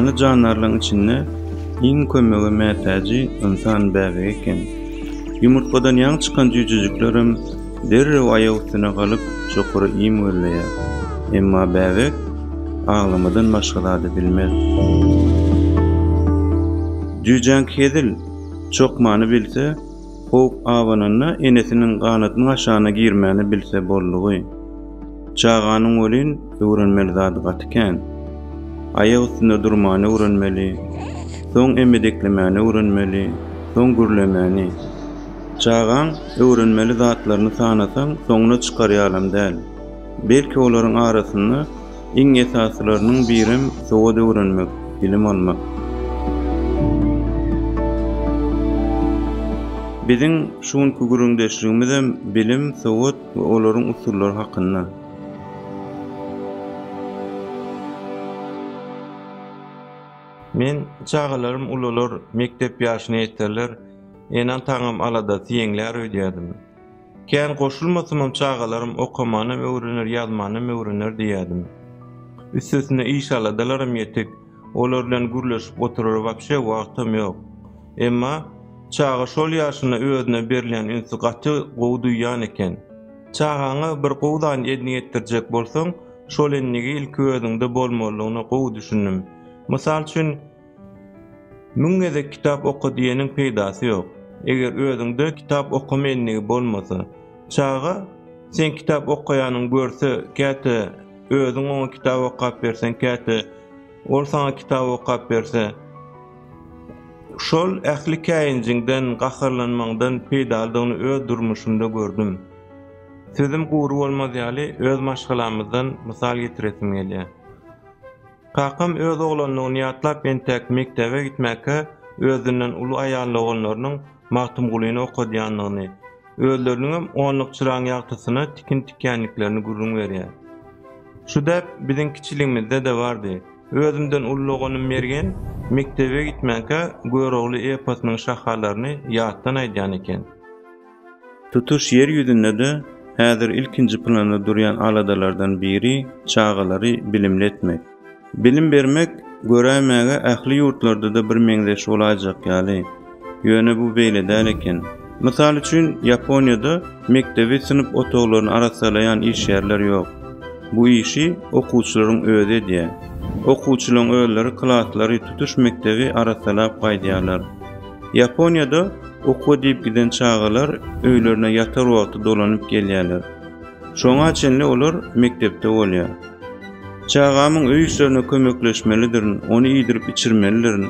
Janly-jandarlaryň içinde iň kömege mätäji ynsan bäbegi eken. Ýumurtgadan ýaňy çykan jüýjejiklerem derrew aýak üstüne galyp, çokura iým gözleýär. Emma bäbek aglamadan başga zady bilmez. Jüýjäňki hezil, çokmany bilse, howp abananda enesiniň ganatynyň aşagyna girmäni bilse boldugy. Çaganyň welin öwrenmeli zady gaty kän. Aýak üstünde durmany öwrenmeli, soň emedeklemäni öwrenmeli, soň gürlemäni. Çagaň öwrenmeli zatlaryny sanasaň soňuna çykar ýalam däl. Belki olaryň arasynda iň esasylarynyň birem sowat öwrenmek, bilim almak. Biziň şu günki gürrüňdeşligimizem bilim, sowat we olaryň usullary hakynda. Men çagalarym ulalar, mekdep ýaşyna ýeterler, ene-ataňam aladasy ýeňlär öýdýärdim. Kän goşulmasamam çagalarym okamanam öwrener, ýazmanam öwrener diýýärdim. Üstesine iş-aladalaram ýetik, olar bilen gürleşip oturara wapşe wagtam ýok. Emma çaga şol ýaşynda özüne berilýän ünsi gaty gowy duýýan eken. Çagaňa bir gowy zady endik etdirjek bolsaň, şol endigi ilki özüňde bolmalydygyna gowy düşündim. Mysal üçin, müň gezek kitap oka diýeniň peýdasy ýok. Eger özüňde kitap okama endigi bolmasa. Çaga seň kitap okaýanyňy görse, käte özüň oňa kitap okap berseň, käte ol saňa kitap okap berse, Şol ähli käýinjiňden, gaharlanmaňdan peýdalydygyny öz durmuşymda gördüm. Sözüm gury bolmaz ýaly öz maşgalamyzdan mysal getiresim gelýär. Kakam öz oglanlygyny ýatlap entäk mekdebe gitmäkä özünden uly aýal doganlarynyň Magtymgulyny okadýandygyny, özleriniňem onluk çyraň ýagtysyna tikin tikýändiklerini gürrüň berýär. Şu däp biziň kiçiligimizde-de bardy. Özümden uly doganym Mergen mekdebe gitmänkä Görogly eposynyň şahalaryny ýatdan aýdýan eken. Tutuş ýer ýüzünde-de häzir ilkinji planda durýan aladalardan biri çagalary bilimli etmek. Bilim bermek göräýmäge ähli ýurtlarda-da bir meňzeş bolaýjak ýaly. Ýöne bu beýle däl eken. Mysal üçin, Ýaponiýada mekdebi synp otaglaryny arassalaýan işgärler ýok. Bu işi okuwçylaryň özi edýär. Okuwçylaryň özleri klaslary, tutuş mekdebi arassalap gaýdýarlar. Ýaponiýada okuwa diýip giden çagalar öýlerine ýatar wagty dolanyp gelýärler. Şoňa çenli olar mekdepde bolýar. Çagamyň öý işlerine kömekleşmelidirin, ony iýdirip-içirmelidirin.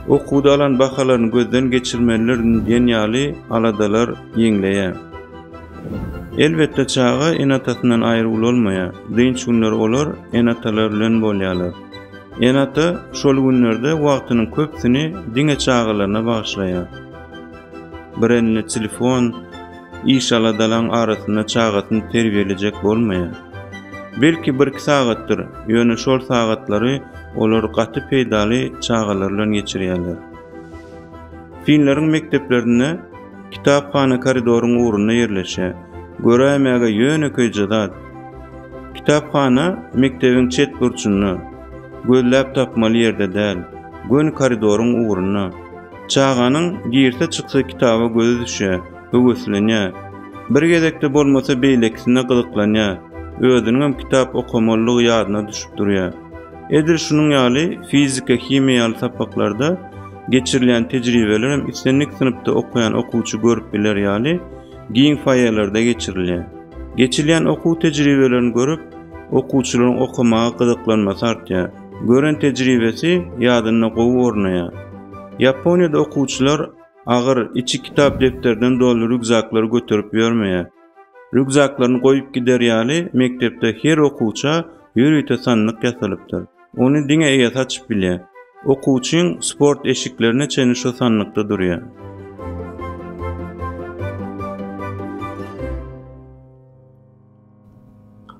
Okuwda alan bahalaryny gözden geçirmelidirin diýen ýaly aladalar ýeňleýär. Elbetde çaga ene-atasyndan aýry ulalmaýar. Dynç günleri olar ene-atalary bilen bolýarlar. Ene-ata şol günlerde wagtynyň köpüsini diňe çagalaryna bagyşlaýar. Bir elinde telefon, iş-aladalaň arasynda çagasyny terbiýelejek bolmaýar. Belki birki sagatdyr, ýöne şol sagatlary olar gaty peýdaly çagalar bilen geçirýärler. Finleriň mekdeplerinde kitaphana koridoryň ugrunda ýerleşýär. Göräýmäge ýönekeýje zat. Kitaphana mekdebiň çet burçunda, gözläp tapmaly ýerde däl, göni koridoryň ugrunda. Çaganyň girse-çyksa kitaba gözi düşýär, höweslenýär. Bir gezekde bolmasa beýlekisinde gyzyklanýar, özüniňem kitap okamalydygy ýadyna düşüp durýar. Edil şunuň ýaly fizika, himiýa ýaly sapaklarda geçirilýän tejribelerem islendik synpda okaýan okuwçy görüp biler ýaly giň foýelerde geçirilýär. Geçilýän okuw tejribelerini görüp, okuwçylaryň okamaga gyzyklanmasy artýar. Gören tejribesi ýadynda gowy ornaýar. Ýaponiýada okuwçylar agyr, içi kitap-depderden doly rýukzaklary göterip ýörmeýär. Rýukzaklaryny goýup gider ýaly mekdepde her okuwça ýörite sandyk ýasalypdyr. Ony diňe eýesi açyp bilýär. Okuwçyň sport eşiklerine çenli şo sandykda durýar.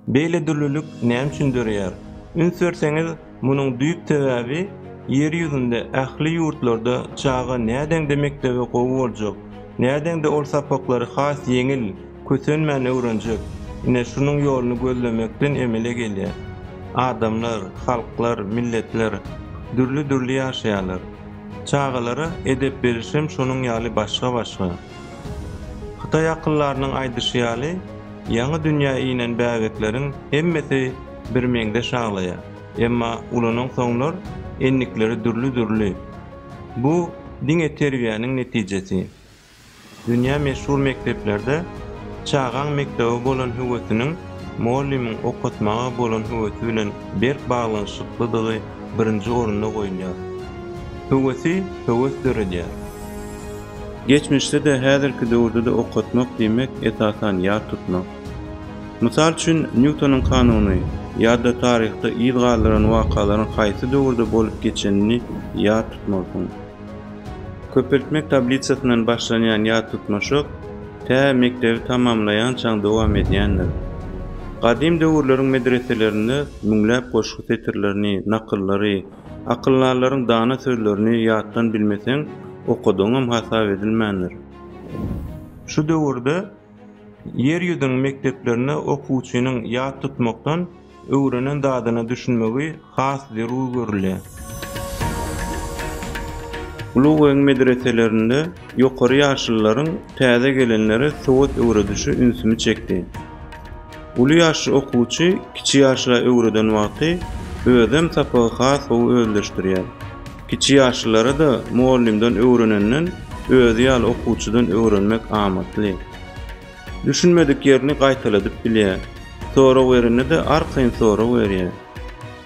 Beýle dürlülik näme üçin döreýär? Üns berseňiz, munuň düýp sebäbi Ýer ýüzünde ähli ýurtlarda çaga nädeňde mekdebe gowy boljak, nädeňde ol sapaklary has ýeňil, kösenmän öwrenjek, ine şunuň ýoluny gözlemekden emele gelýär. Adamlar, halklar, milletler. dürli-dürli ýaşaýarlar. Çagalara edep berişem şonuň ýaly başga-başga. Hytaý akyldarynyň aýdyşy ýaly, ýaňy dünýä inen bäbekleriň hemmesi birmeňzeş aglaýar. Emma ulanaňsoňlar endikleri dürli-dürli. Bu diňe terbiýäniň netijesi. Dünýä meşhur mekdeplerde çagaň mekdebe bolan höwesiniň mugallymyň okatmaga bolan höwesi bilen berk baglanyşyklydygy birinji orunda goýulýar. Höwesi höwes döredýär. Geçmişde-de, häzirki döwürde-de okatmak diýmek, esasan, ýat tutmak. Mysal üçin, Nýutonyň kanuny ýa-da taryhda yz galdyran wakalaryň haýsy döwürde bolup geçenini ýat tutmalysyň. Köpeltmek tablisasyndan başlanýan ýat tutmaşyk tä mekdebi tamamlaýançaň dowam edýändir. Gadym döwürleriň medreselerinde müňläp goşgy setirlerini, nakyllary, akyldarlaryň dana sözlerini ýatdan bilmeseň, okadygyňam hasap edilmändir. Şu döwürde Ýer ýüzüniň mekdeplerinde okuwçynyň ýat tutmakdan öwrenen zadyna düşünmegi has zerur görülýär. Ulugbegiň medreselerinde ýokary ýaşlylaryň täze gelenlere sowat öwredişi ünsümi çekdi. Uly ýaşly okuwçy kiçi ýaşla öwreden wagty özem sapagy has gowy özleşdirýär. Kiçi ýaşlylara-da mugallymdan öwrenenden özi ýaly okuwçydan öwrenmek amatly. Düşünmedik ýerini gaýtaladyp bilýär. Sorag berende-de arkaýyn sorag berýär.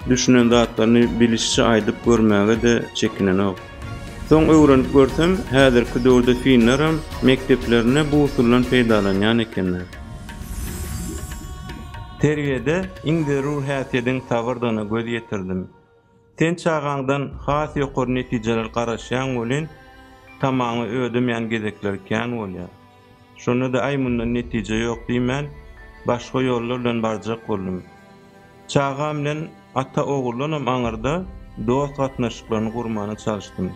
Düşünen zatlaryny bilişçe aýdyp görmäge-de çekinenok. Soň öwrenip görsem, häzirki döwürde finleram mekdeplerinde bu usuldan peýdalanýan ekenler. Terbiýede iň zerur häsiýediň sabyrdygyna göz ýetirdim. Sen çagaňdan has ýokary netijeler garaşýaň welin, tamaňy ödemeýän gezekler kän bolýar. Şonda-da aý mundan netije ýok diýmän, başga ýollar bilen barjak boldum. Çagam bilen ata-oguldanam aňyrda dost gatnaşyklaryny gurmana çalyşdym.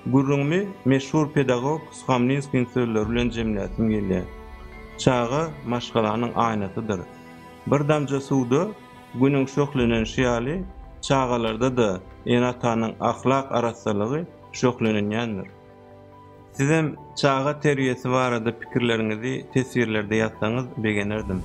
Gürrüňimi meşhur pedagog Suhomlinskiň sözleri bilen jemläsim gelýär, Çaga maşgalanyň aýnasydyr. Bir damja suwda Günüň şöhlenenişi ýaly, çagalarda-da ene-atanyň ahlak arassalygy şöhlenenýändir. Sizem çaga terbiýesi barada pikirleriňizi teswirlerde ýazsaňyz begenerdim.